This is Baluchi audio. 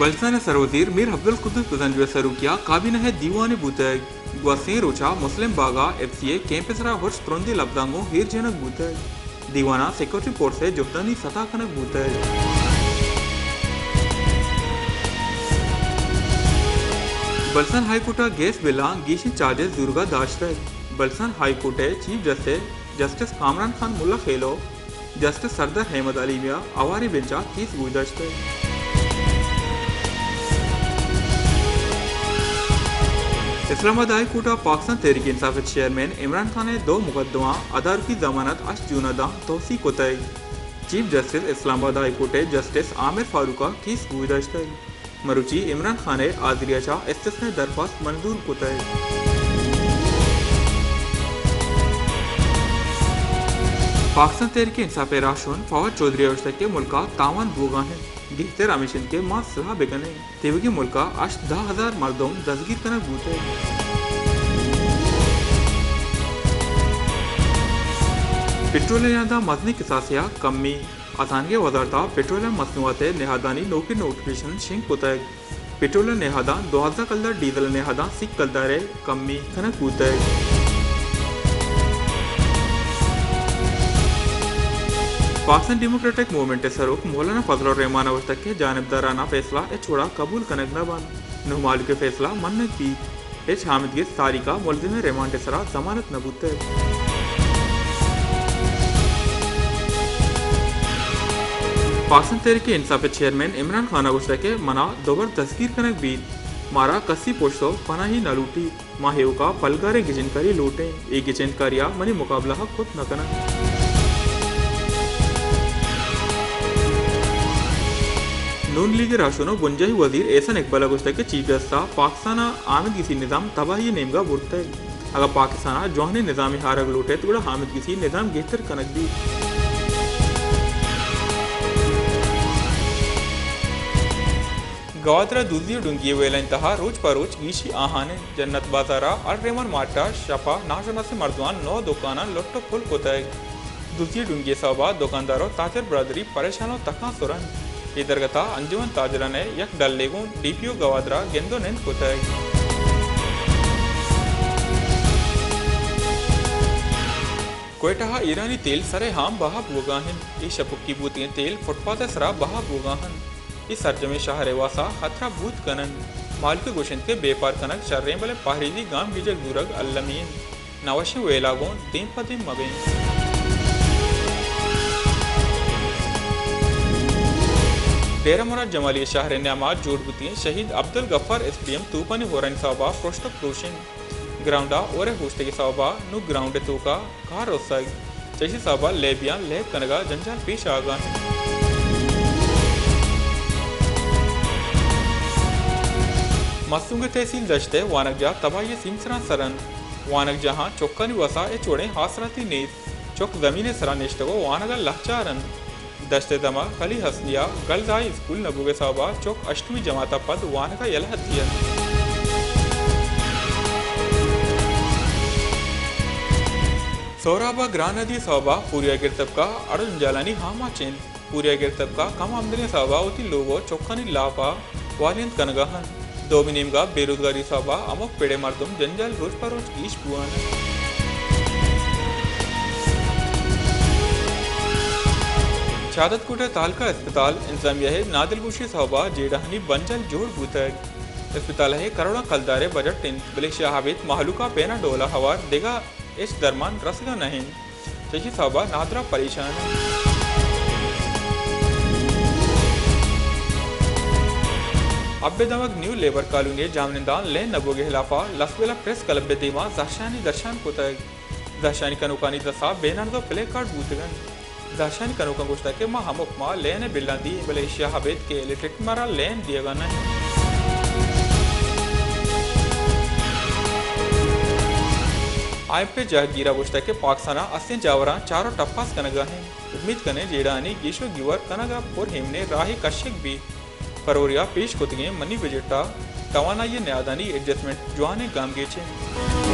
بلوچستان ءِ سروزیر میر عبدالقدوس بزنجو ءِ سروکی ءَ کابینہ ءِ دیوانے بوتگ۔ گوستگیں روچ ءَ مسلم باغ ءَ ایف سی ءِ کیمپ ءِ سرا ہرش ترندیں لبزاں گوں ایر جنگ بوتگ۔ دیوان ءَ سیکورٹی فورس ءِ جہدانی ستا کنگ بوتگ۔ بلوچستان ہائی کورٹ ءَ گیس بلاں گیشیں چارجز زورگ ءَ داشتگ۔ بلوچستان ہائی کورٹ ءِ چیف جسٹس، جسٹس کامران خان ملا خیلو، جسٹس سردار احمد علیمی ءَ ہواریں بنچ ءَ کیس گوش داشتگ۔ اسلام آباد ہائی کورٹ ءَ پاکستان تحریک انصاف ءِ چیئرمین عمران خان ءِ دو مقدمہ ادارکی ضمانت ہشت جون ءَ داں توسیع کتگ۔ چیف جسٹس اسلام آباد ہائی کورٹ ءِ جسٹس عامر فاروق ءَ کیس گوش داشتگ۔ مروچی عمران خان ءِ حاضری ءَ چہ استثنائی درخواست منظور کتگ۔ پاکستان تحریک انصاف ءِ راہشون فواد چوہدری ءَ گوشتگ کہ ملک ءَ تاوان بوگ ءَ انت، گہتر ہمیش انت کہ ما سلاہ بہ کن ایں۔ تیوگیں ملک ءَ ہشت دہ ہزار مردم دزگیر کنگ بوتگ۔ پٹرول ءِ نرخاں مزنیں کساسے ءَ کمی۔ ہزانگی وزارت ءَ پٹرول ءُ مصنوعات ءِ نہادانی نوکیں نوٹیفکیشن شنگ کتگ۔ پٹرول ءِ نہاداں دوازدہ کلدار، ڈیزل ءِ نہاداں سی کلدار ءِ کمی کنگ بوتگ۔ پاکستان ڈیموکریٹک موومنٹ ءِ سروک مولانا فضل الرحمان ءَ گوشتگ کہ جانبدارانہ فیصلہ ہچ وڑا قبول کنگ نہ بنت، نوں مہلوک ءِ فیصلہ منگ بیت۔ ہچ آمیدگس تاریخ ءَ ملزم ءِ ریمانڈ ءِ سرا ضمانت نہ بوتگ۔ پاکستان تحریک انصاف ءِ چیئرمین عمران خان ءَ گوشتگ کہ منا دوبر دزگیر کنگ بیت، مارا کسی پشت ءُ پناہی نہ لوٹیت، ما ایوک ءَ پلگاریں گچینکاری لوٹ ایں، اے گچینکاری ءَ منی مقابلہ ءَ کت نہ کن انت۔ نون لیگ ءِ راہشون ءُ بنجاہی وزیر احسن اقبال ءَ گوشتگ کہ چیف جسٹس ءَ پاکستان ءَ آمیدگسی نظام تباہی ءِ نیمگ ءَ برتگ۔ اگاں پاکستان ءَ جوانیں نظامے آرگ لوٹ ایت، گڑا آمیدگسی نظام گہتر کنگ بیت۔ گوادر ءَ دزی ءُ ڈنگی ءِ ویلانی تہا روچ پہ روچ گیشی آہان انت۔ جنت بازار ءَ الرحمان مارٹ ءَ شپ ءَ ناشناسیں مردماں نو دکاناں لٹ ءُ پل کتگ۔ دزی ڈنگی ءِ سوب ءَ دکاندار ءُ تاجر برادری پریشان ءُ تکانسر انت۔ اے درگت ءَ انجمن تاجران ءِ یک ڈلے گوں ڈی پی او گوادر ءَ گند ءُ نند کتگ۔ کوئٹہ ءَ ایرانی تیل سرے ہام بہا بوگا انت۔ اے شپکی بوتگیں تیل فٹ پاتھ ءِ سرا بہا بوگا انت۔ اے سرجمیں شہر ءِ واسا خطرہ بوت کن انت۔ مالک گوش انت کہ بیپار کنگ شریں، بلے پہریزی گامگیجگ زورگ المی انت۔ نہ وشیں ویلا گوں دیم پہ دیم مہ بیں۔ ڈیرہ مراد جمالی ءِ شہر ءِ نیام ءَ جوڑ بوتگیں شہید عبدالغفار اسٹیڈیم توپانی ہورانی سوب ءَ پرشت ءُ پروش انت۔ گراؤنڈ ءَ ہور ءِ ہوشتگی سوب ءَ نوں گراؤنڈ ءِ توک ءَ کار رستگ۔ چشی سوب ءَ لیبیاں لیب کنگ ءَ جنجال پیش آگا انت۔ مستونگ ءِ تحصیل دشت ءِ وانگجاہ تباہی ءِ سیمسراں سر انت۔ وانگجاہاں چکانی وسا ہچ وڑیں آسراتی نیست۔ چک زمین ءِ سرا نشتگ ءُ وانگ ءَ لہچار انت۔ دشت ءِ دمگ خلی حسنی ءَ گرلز ہائی اسکول نہ بوگ ءِ سوب ءَ چک ہشتمی جماعت ءَ پد وانگ ءَ یلہ دئینت۔ سہراب ءَ گران ندی ءِ سوب ءَ پوریا گردبک ءَ اڑ جنجالانی آماچ انت۔ پوریا گردبک ءَ کم آمدنی ءِ سوب ءَ وتی لوگ ءُ چکانی لاپ ءَ والینت کنگ ءَ انت۔ دومی نیمگ ءَ بے روزگاری ءِ سوب ءَ ہمک پڑ ءِ مردم جنجال روچ پہ روچ گیش بوان انت۔ شہادت کوٹ ءِ تالکہ اسپتال انتظامیہ ءِ نادلگوشی ءِ سوب ءَ جیڑہانی بنجل جوڑ بوتگ۔ اسپتال ءِ کروڑاں کلدار ءِ بجٹ انت، بلے شہ ابید مہلوک ءَ پیناڈول ءَ ہوار دگہ ہچ درمان رسگ ءَ نہ انت۔ چشی سوب ءَ نادراہ پریشان انت۔ حب دمگ نیو لیبر کالونی ءِ جاہمننداں لین نہ بوگ ءِ ہلاپ ءَ لسبیلہ پریس کلب ءِ دیما زہرشانی درشان کتگ۔ زہرشانی کنوکانی دست ءَ بینرز ءُ پلے کارڈ بوتگ انت۔ زہرشانی کنوکاں گوشتگ کہ ما ہمک ماہ لین ءِ بلاں دئیں، بلے ایشی ءَ ابید کہ الیکٹرک مارا لین دیگ ءَ نہ انت۔ آئی ایم پی ءِ جہگیر ءَ گوشتگ کہ پاکستان ءَ استیں جاوراں چار ءُ ٹپاس کنگ ءَ انت۔ امیت کنیں جیڑہانی گیش ءُ گیوار کنگ ءَ پر ایمنیں راہے کشگ بیت۔ فروری ءَ پیش کتگیں منی بجٹ ءَ توانائی ءِ نہادانی ایڈجسٹمنٹ جوانیں گامگیجے انت۔